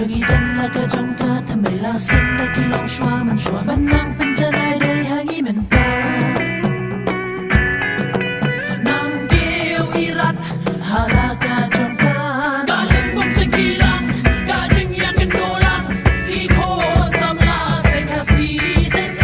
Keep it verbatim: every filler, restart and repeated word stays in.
Ngi don la ka jong ka, tang ba la sum da ki longshuwa mynshuwa ban nang pynjah da